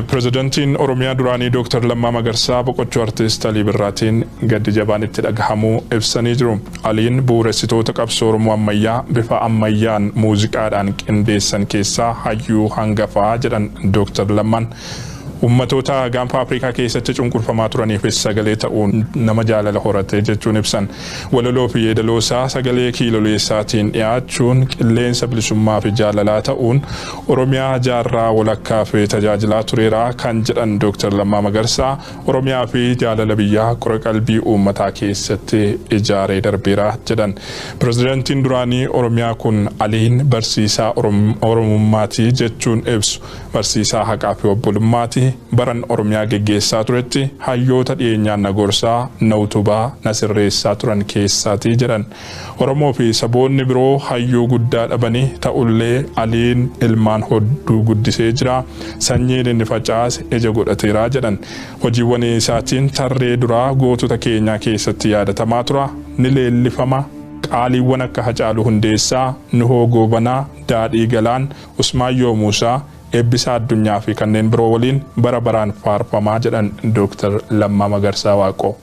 Pireezidantiin Oromiyaa duraanii Dooktar Lammaa Magarsaa boqochuu artiist Alii Birraatiin gaddi jabaan itti dhagahamuu ibsanii jiru. Aliin bu'uuressitoota qabsoo Oromoo ammayyaa bifa ammayyaan muuziqaadhaan qindeessan keessaa hayyuu hangafaa jedhan Dooktar Lammaan. Ummatoota gaanfa Afrikaa keessatti cunqurfamaa turaniifis sagalee ta'uun nama jaalala horate jechuun ibsan. Walaloo fi yeedaloosaa sagalee kiiloleessaatiin dhiyaachuun qilleensa bilisummaa fi jaalalaa ta'uun Oromiyaa jaarraa walakkaa fi tajaajilaa tureera kan jedhan Dooktar Lammaa Magarsaa Oromiyaa fi jaalala biyyaa qora qalbii uummataa keessatti ijaaree darbeera jedhan. Pireezidantiin duraanii Oromiyaa kun Aliin barsiisaa Oromummaati jechuun ibsu. Barsiisaa haqaa fi obbolummaati. Baran Oromiyaa geggeessaa turetti hayyoota dhiyeenyaan na gorsaa, na utubaa, na sirreessaa turan keessaati jedhan. Oromoo fi saboonni biroo hayyuu guddaa dhabanii ta'ullee Aliin ilmaan hodduu guddisee jira. Sanyiin inni facaase ija godhateera jedhan. Hojiiwwan isaatiin tarree duraa gootota keenyaa keessatti yaadatamaa tura. Ni leellifama. Qaaliiwwan akka Hacaaluu Hundeessaa, Nuhoo Goobanaa, Daadhii Galaan, Usmaayyoo Muusaa, Eebbisaa Addunyaa fi kanneen biroo waliin bara baraan faarfamaa jedhan Dooktar Lammaa Magarsaa Waaqoo.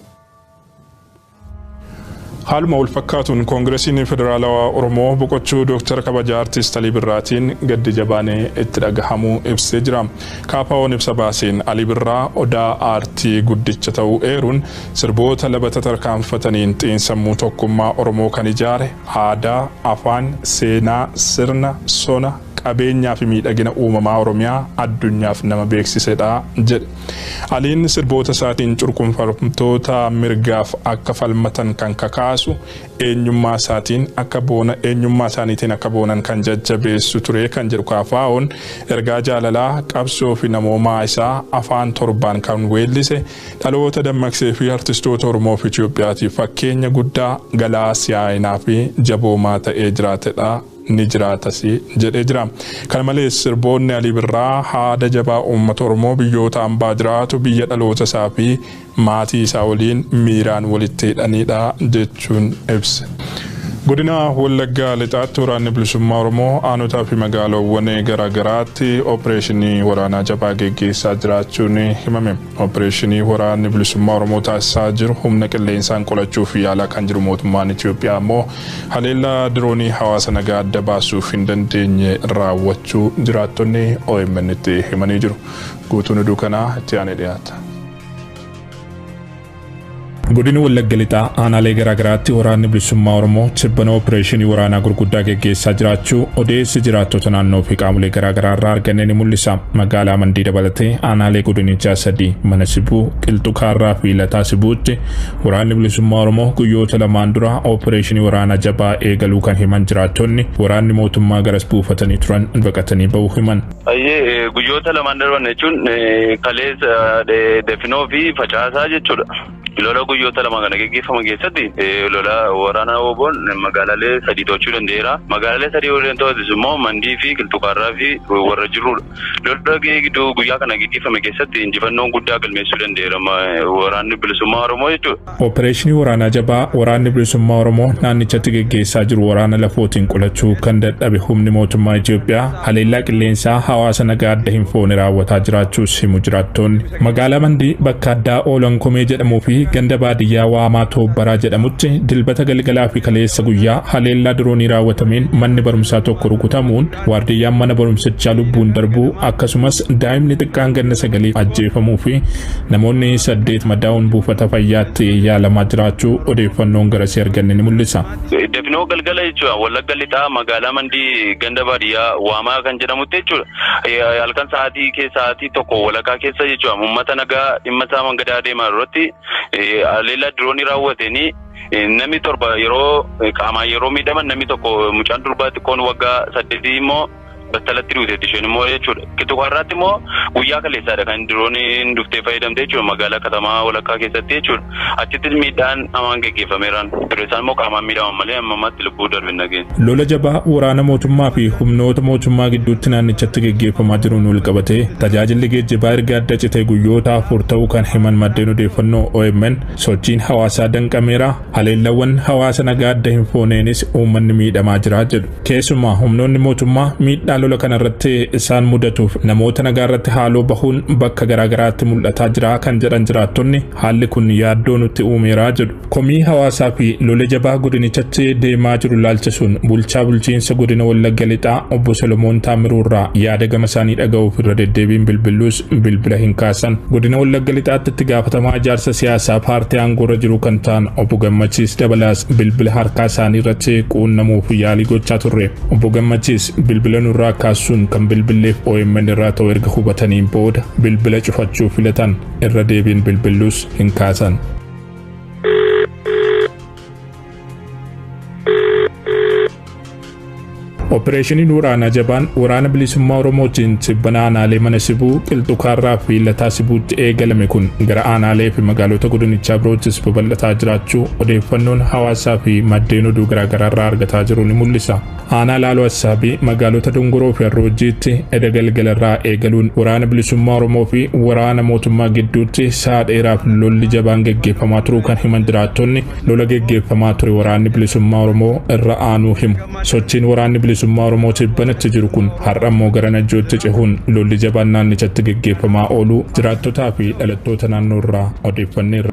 Haaluma wal fakkaatuun Koongiresiin Federaalawaa Oromoo boqochuu Dooktar kabajaa Artiist Alii Birraatiin gaddi jabaan itti dhagahamuu ibsee jira. KFO'n ibsa baaseen Alii Birraa odaa aartii guddicha ta'uu eeruun sirboota labata tarkaanfataniin xiinsammuu tokkummaa Oromoo kan ijaare aadaa, afaan, seenaa, sirna, sona, qabeenyaa fi miidhagina uumamaa Oromiyaa addunyaaf nama beeksisedha jedhe. Aliin sirboota isaatiin cunqurfamtoota mirgaaf akka falmatan kan kakaasu eenyummaa isaatiin akka boona eenyummaa isaaniitiin akka boonan kan jajjabeessu ture kan jedhu KFO'n ergaa jaalalaa qabsoo fi namoomaa isaa afaan torbaan kan weellise dhaloota dammaqsee fi artistoota Oromoo fi Itoophiyaatiif fakkeenya guddaa galaa siyaayinaa fi jaboomaa ta'ee jiraatedha. Ni jiraatas jedhee jira. Kana malees sirboonni Alii Birraa haada jabaa uummata Oromoo biyyoota hambaa jiraatu biyya dhaloota isaa fi maatii isaa waliin miiraan walitti hidhanidha jechuun ibse. Godina Wallaggaa Lixaatti waraanni bilisummaa Oromoo aanotaa fi magaalaawwan garaagaraatti oopereeshinii waraanaa jabaa geggeessaa jiraachuun himame. Oopereeshinii waraanni bilisummaa Oromoo taasisaa jiru humna qilleensaan qolachuuf yaalaa kan jiru mootummaan Itoophiyaa immoo haleellaa diroonii hawaasa nagaa adda baasuuf hin dandeenye raawwachuu jiraattonni OMN itti himanii jiru. Guutuun oduu kanaa itti aanee dhiyaata. Godina Wallagga Lixaa aanaalee garaagaraatti waraanni bilisummaa Oromoo tibbana oopereeshinii waraanaa gurguddaa geggeessaa jiraachuu odeessi jiraattota naannoo fi qaamolee garaagaraa irraa arganne ni mul'isa. Magaalaa Mandii dabalatee aanaalee godinichaa sadii mana Sibuu, Qilxukaarraa fi Lataa Sibuutti waraanni bilisummaa Oromoo guyyoota lamaan dura oopereeshinii waraanaa jabaa eegaluu kan himan jiraattonni waraanni mootummaa garas buufatanii turan baqatanii bahuu himan. Guyyoota lamaan darban jechuun kaleessa definoo fi facaasaa jechuudha. Lola guyyoota lama kana geggeeffaman keessatti lola waraana Oboon magaalaalee sadii to'achuu danda'eera. Magaalaalee sadii waliin to'atus immoo Mandii fi Qilxukaarraa fi warra jirrudha. Lola gidduu guyyaa kana geggeeffame keessatti injifannoon guddaa galmeessuu danda'eera waraanni bilisummaa Oromoo jechuudha. Oopereeshinii waraanaa jabaa waraanni bilisummaa Oromoo naannichatti geggeessaa jiru waraana lafootiin qolachuu kan dadhabe humni mootummaa Itoophiyaa haleellaa qilleensaa hawaasa nagaa adda hin foone raawwataa jiraachuus himu jiraattonni. Magaalaa Mandii bakka addaa Oolan Komee jedhamuu fi ganda baadiyyaa Waamaa Toobbaraa jedhamutti dilbata galgalaa fi kaleessa guyyaa haleellaa diroonii raawwatameen manni barumsaa tokko rukutamuun waardiyyaan mana barumsichaa lubbuun darbuu akkasumas daa'imni xiqqaan ganna 9 ajjeefamuu fi namoonni 8 madaa'uun buufata fayyaatti yaalamaa jiraachuu odeeffannoon garasii arganne ni mul'isa. Definoo galgala jechuudha Wallagga Lixaa magaalaa Mandii ganda baadiyyaa Waamaa kan jedhamutti jechuudha. Halkan sa'aatii keessa sa'aatii tokko walakkaa keessa jechuudha uummata nagaa dhimma isaa mangadaa deemaa irratti haleellaa diroonii raawwatanii namni torba yeroo qaamaan yeroo miidhaman namni tokko mucaan durbaa xiqqoon waggaa 8 immoo battalatti duuteetti isheen immoo jechuudha. Qilxukaarraatti immoo guyyaa kaleessaadha kan dirooniin dhuftee fayyadamte jechuudha magaalaa katamaa walakkaa keessatti jechuudha. Achittis miidhaan hamaan geggeeffameeraan ture isaan immoo qaamaan miidhaman malee amma ammaatti lubbuu darbe hin dhageenye. Lola jabaa waraana mootummaa fi humnoota mootummaa gidduutti naannichatti geggeeffamaa jiruun wal qabatee tajaajilli geejjibaa erga adda citee guyyoota 4 ta'uu kan himan maddeen odeeffannoo OMN sochiin hawaasaa danqameera haleellawwan hawaasa nagaa adda hin fooneenis uummanni miidhamaa jira jedhu. Keessumaa humnoonni mootummaa miidhaa lola kanarratti isaan mudatuuf namoota nagaa irratti haaloo bahuun bakka garaagaraatti mul'ataa jira kan jedhan jiraattonni haalli kun yaaddoo nutti uumeeraa jedhu. Komii hawaasaa fi lola jabaa godinichatti deemaa jiru laalchisuun bulchaa bulchiinsa godina Wallagga Lixaa obbo Solomoon Taamiruurraa yaada gama isaanii dhaga'uuf irra deddeebiin bilbiluus bilbila hin kaasan. Godina Wallagga Lixaatti itti gaafatamaa ijaarsa siyaasaa paartii aangoorra jiru kan ta'an obbo Gammachiis Dabalaas bilbila harkaa isaanii irratti quunnamuuf yaalii gochaa turre. Obbo Gammachiis bilbila nurraa kaasuun kan bilbilleef OMN irraa ta'u erga hubataniin booda bilbila cufachuu filatan irra deebiin bilbiluus hin kaasan. Opereeshiniin waraanaa jabaan waraana bilisummaa Oromootiin tibbana aanaalee mana sibuu qilxukaarraa fi lataa sibuutti eegalame kun gara aanaalee fi magaalota godinichaa biroottis babal'ataa jiraachuu odeeffannoon hawaasaa fi maddeen oduu garaagaraarraa argataa jiru ni mul'isa. Aanaa Laaloo Assaabii magaalota Dongoroo fi Arroojjiitti edda galgalarraa eegaluun waraana bilisummaa Oromoo fi waraana mootummaa gidduutti sa'a dheeraaf lolli jabaan geggeeffamaa turuu kan himan jiraattonni lola geggeeffamaa ture waraanni bilisummaa Oromoo irra aanuu himu. Sochiin waraanni bilisummaa Oromoo tibbanatti jiru kun har'a immoo gara Najjootti cehuun lolli jabaan naannichatti geggeeffamaa ooluu jiraattotaa fi dhalattoota naannoo irraa odeeffanneerra.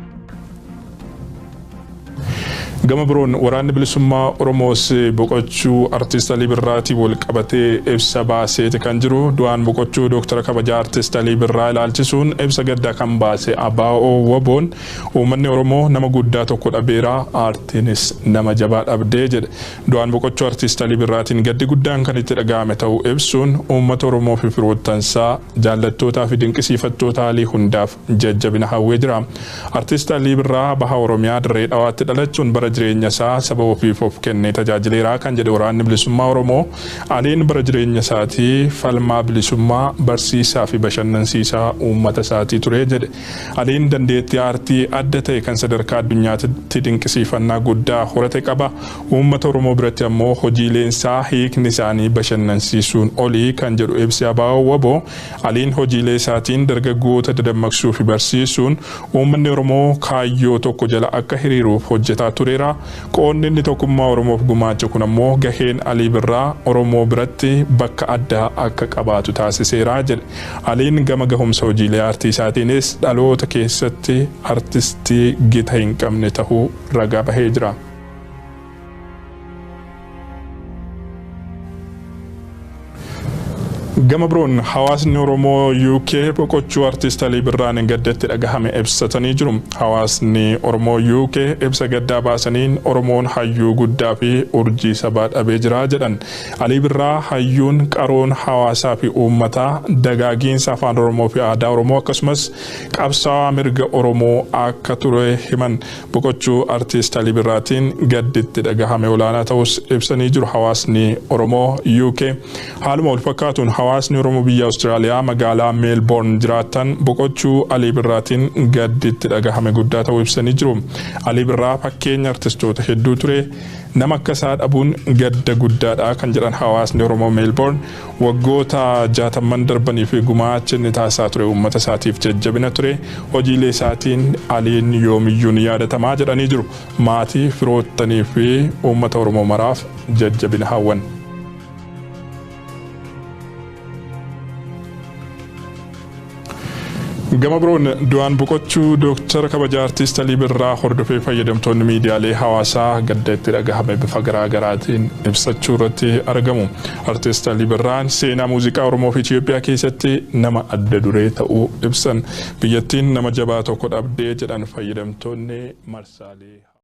Gama biroon waraanni bilisummaa Oromoos boqochuu artist Alii Birraatiin wal qabatee ibsa baaseeti kan jiru. Du'aan boqochuu Dooktara kabajaa artist Alii Birraa ilaalchisuun ibsa gaddaa kan baase ABO WBO'n uummanni Oromoo nama guddaa tokko dhabeera aartiinis nama jabaa dhabdee jedhe. Du'aan boqochuu artist Alii Birraatiin gaddi guddaan kan itti dhaga'ame ta'uu ibsuun uummata Oromoo fi firoottansaa jaallattootaa fi dinqisiifattoota Alii hundaaf jajjabina hawwee jira. Artist Alii Birraa baha Oromiyaa Dirree Dhawaatti dhalachuun bara jireenya isaa saba ofiif of kennee tajaajileera kan jedhe waraanni bilisummaa Oromoo Aliin bara jireenya isaatii falmaa bilisummaa barsiisaa fi bashannansiisaa uummata isaatii ture jedhe. Aliin dandeettii aartii adda ta'e kan sadarkaa addunyaatti dinqisiifannaa guddaa horate qaba. Uummata Oromoo biratti ammoo hojiileen isaa hiikni isaanii bashannansiisuun olii kan jedhu ibsi ABO WBO Aliin hojiilee isaatiin dargaggoota dadammaqsuu fi barsiisuun uummanni Oromoo kaayyoo tokko jala akka hiriiruuf hojjetaa tureera. Qoonni inni tokkummaa Oromoof gumaache kun ammoo gaheen Alii Birraa Oromoo biratti bakka addaa akka qabaatu taasiseera jedhe. Aliin gama gahumsa hojiilee aartii isaatiinis dhaloota keessatti artistii gita hin qabne ta'uu ragaa bahee jira. Gama biroon hawaasni Oromoo UK boqochuu artist Alii Birraan gaddatti dhagahame ibsatanii jiru. Hawaasni Oromoo UK ibsa gaddaa baasaniin Oromoon hayyuu guddaa fi urjii sabaa dhabee jira jedhan. Alii Birraa hayyuun qaroon hawaasaa fi uummataa dagaagiinsa afaan Oromoo fi aadaa Oromoo akkasumas qabsaa'aa mirga Oromoo akka ture himan. Boqochuu artist Alii Birraatiin gadditti dhagahame olaanaa ta'us ibsanii jiru hawaasni Oromoo UK. Haaluma wal fakkaatuun hawaasni Oromoo biyya Awustiraaliyaa magaalaa Meelboorn jiraatan boqochuu Alii Birraatiin gadditti dhagahame guddaa ta'uu ibsanii jiru. Alii Birraa fakkeenya artistoota hedduu ture. Nama akka isaa dhabuun gadda guddaadha kan jedhan hawaasni Oromoo Meelboorn waggoota 60 darbanii fi gumaacha inni taasisaa ture uummata isaatiif jajjabina ture. Hojiilee isaatiin Aliin yoomiyyuu ni yaadatamaa jedhanii jiru. Maatii firoottanii fi uummata Oromoo maraaf jajjabina hawwan. Gama biroon du'aan boqochuu Dooktara kabajaa artist Alii Birraa hordofee fayyadamtoonni miidiyaalee hawaasaa gadda itti dhagahame bifa garaagaraatiin ibsachuu irratti argamu. Artist Alii Birraan seenaa muuziqaa Oromoo fi Itoophiyaa keessatti nama adda duree ta'uu ibsan. Biyyattiin nama jabaa tokko dhabdee jedhan fayyadamtoonni marsaalee.